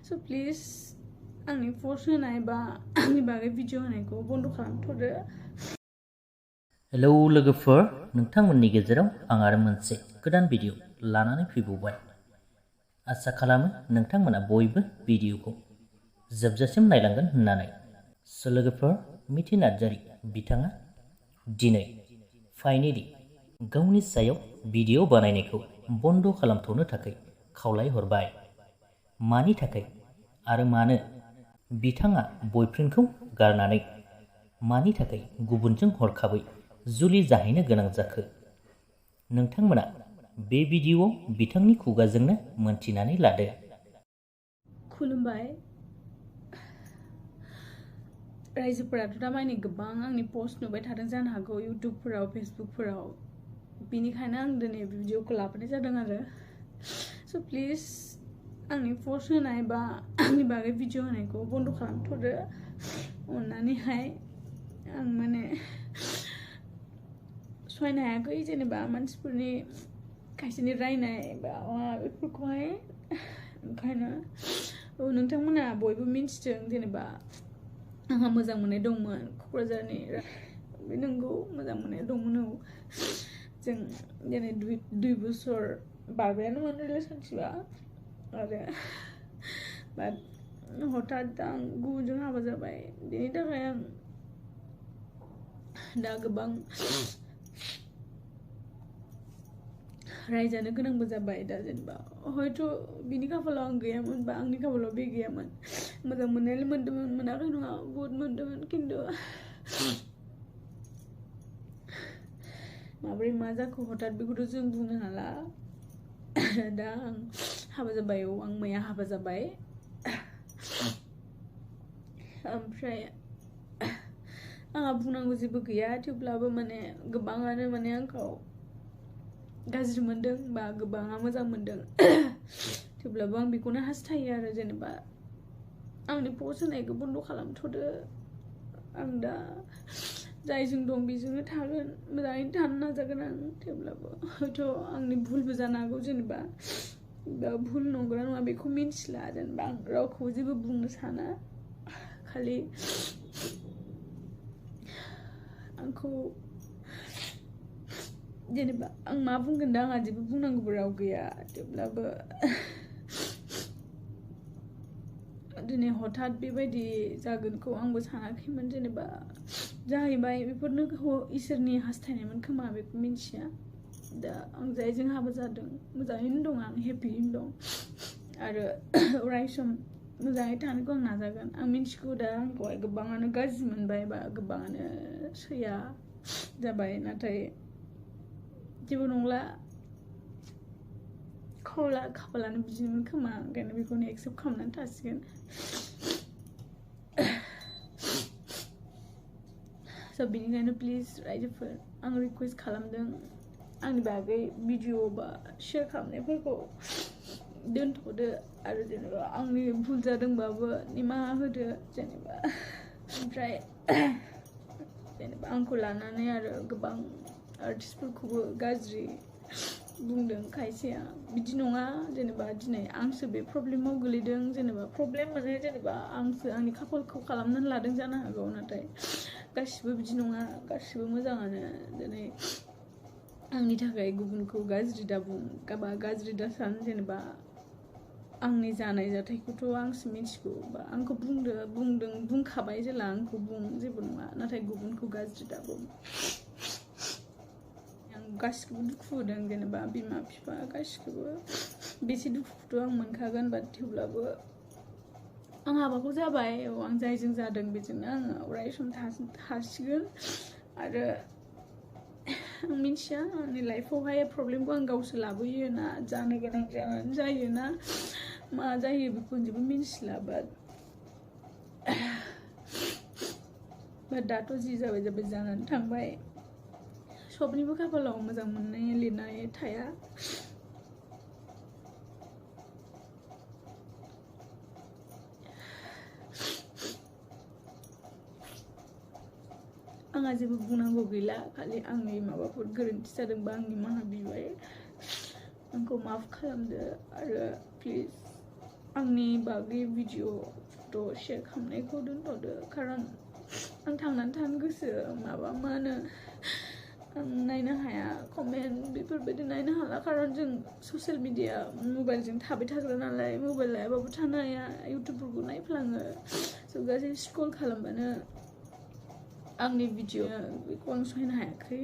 So please आंनि post होनाय बा आंनि बागै भिडिअ होनायखौ बन्द खालामथ'दो। हेलौ लोगोफोर, नोंथांमोननि गेजेराव आं आरो मोनसे गोदान भिडिअ लानानै फैबावबाय। आसा खालामो नोंथांमोना बयबो भिडिअखौ जोबजासिम नायलांगोन होननानै। स' लोगोफोर, मिथि नार्जारी बिथाङा दिनै फाइनेलि गावनि सायाव भिडिअ बानायनायखौ बन्द खालामथ'नो थाखाय खावलायहरबाय। मानि थाखाय आरो मानो बिथाङा बयफ्रेन्डखौ गारनानै मानि थाखाय गुबुनजों हरखाबै जुलि जाहैनो गोनां जाखो, नोंथांमोना बे भिडिअआव बिथांनि खुगाजोंनो मोनथिनानै लादो। खुलुमबाय। रायजोफोराथ' दा माने गोबां आंनि पोस्ट नुबाय थादों जानो हागौ इउटुबफोराव फेसबुकफोराव, बिनिखायनो आं दिनै भिडिअखौ लाबोनाय जादों आरो। स' प्लिज आंनि पोस्ट होनाय बा आंनि बागै भिडिअ होनायखौ बन्द खालामथ'दो अननानैहाय। आं माने सहायनो हायाखै जेनेबा मानसिफोरनि खायसेनि रायनाय बा बेफोरखौहाय। ओंखायनो नोंथांमोना बयबो मिन्थिदों जेनेबा आंहा मोजां मोननाय दंमोन क'क्राझारनि। बे नंगौ, मोजां मोननाय दंमोन। जों दिनै 2 बोसोर बारबायानोमोन रिलेसनशिपआ आरो बाट हठात आं गुबुनजों हाबा जाबाय। बेनि थाखाय आं दा गोबां रायजानो गोनांबो जाबाय। दा जेनेबा हयथ' बिनि खाफालाव आं गैयामोन बा आंनि खाफालाव बे गैयामोन। मोजां मोननायालाय मोनदोंमोन, मोनाखै नङा, बुहुत मोनदोंमोन, खिन्थु माब्रै मा जाखो हठात बेखौथ' जों बुंनो हाला। दा आं हाबा जाबाय। आं मैया हाबा जाबाय। ओमफ्राय आंहा बुंनांगौ जेबो गैया, थेवब्लाबो माने गोबाङानो माने आंखौ गाज्रि मोनदों बा गोबाङा मोजां मोनदों। थेवब्लाबो आं बेखौनो हास्थायो आरो जेनेबा आंनि पोस्ट होनायखौ बन्द खालामथ'दो। आं दा जायजों दं बेजोंनो थागोन, मोजाङैनो थानो नाजागोन आं। थेवब्लाबो हयथ' आंनि भुलबो जानो हागौ, जेनेबा भुल नंगौना नङा बेखौ मिन्थिला। जेनेबा आं रावखौबो जेबो बुंनो साना, खालि आंखौ जेनेबा आं मा बुंगोन दा, आंहा जेबो बुंनांगौबो राव गैया। थेवब्लाबो दिनै हठात बेबायदि जागोनखौ आंबो सानाखैमोन। जेनेबा जाहैबाय, बेफोरनो इसोरनि हास्थायनायमोन खोमा, बेखौ मिन्थिया। दा आं जायजों हाबा जादों मोजाङैनो दं, आं हेपियैनो दं आरो अराय सम मोजाङै थानोखौ आं नाजागोन। आं मिन्थिगौ दा आंखौहाय गोबाङानो गाज्रि मोनबाय बा गोबाङानो सैया जाबाय, नाथाय जेबो नंला, खाफालानो बिदिमोन खोमा। ओंखायनो बेखौनो एक्सेप्ट खालामनानै थासिगोन। स' बिनिखायनो प्लिज रायजोफोर, आं रिकुवेस्ट खालामदों, आंनि बागै भिडिअ बा शेयार खालामनायफोरखौ दोनथ'दो आरो जेनेबा आंनि भुल जादोंबाबो निमाहा होदो जेनेबा। ओमफ्राय जेनेबा आंखौ लानानै आरो गोबां आर्टिस्टफोरखौबो गाज्रि बुंदों खायसेया। बिदि नङा, जेनेबा दिनै आंसो बे प्रब्लेमाव गोलैदों। जेनेबा प्रब्लेम माने जेनेबा आंसो आंनि खाफालखौ खालामनानै लादों जानो हागौ, नाथाय गासिबो बिदि नङा, गासिबो मोजाङानो। दिनै आंनि थाखाय गुबुनखौ गाज्रि दाबुं बा गाज्रि दासान। जेनेबा आंनि जानाय जाथायखौथ' आंसो मिथिगौ, बा आंखौ बुंखाबाय जेला आंखौ बुं, जेबो नङा, नाथाय गुबुनखौ गाज्रि दाबुं। आं गासिखौबो दुखु होदों, जेनेबा बिमा बिफा गासिखौबो। बेसे दुखुखौथ' आं मोनखागोन, बाट थेवब्लाबो आं हाबाखौ जाबाय। आं जायजों जादों बेजोंनो आङो अराय सम थासिगोन आरो आं मिन्थिया आंनि लाइफआवहाय प्रब्लेमखौ आं गावसो लाबोयो ना जानो गोनां जायो ना मा जायो, बेखौ जेबो मिन्थिला। बाट दाथ' जि जाबाय जानानै थांबाय। सबनिबो खाफालाव मोजां मोननाय लिरनाय थाया। आंहा जेबो बुंनांगौ गैला, खालि आंनि माबाफोर गोरोन्थि जादोंबा आं निमाहा बिबाय। आंखौ माफ खालामदो आरो प्लिज आंनि बागै भिडिअ फट' शेयार खालामनायखौ दोनथ'दो खारन आं थांनानै थानो गोसो माबा मा होनो आं नायनो हाया कमेन्ट बेफोरबायदि नायनो हाला खारन जों ससियेल मिडिया मबाइलजों थाबाय थाग्रा नालाय मबाइल लायाबाबो थानो हाया इउटुबफोरखौ नायफ्लाङो स' गासै स्क्रल खालामबानो आंनि भिडिअ बेखौ आं सहायनो हायाखै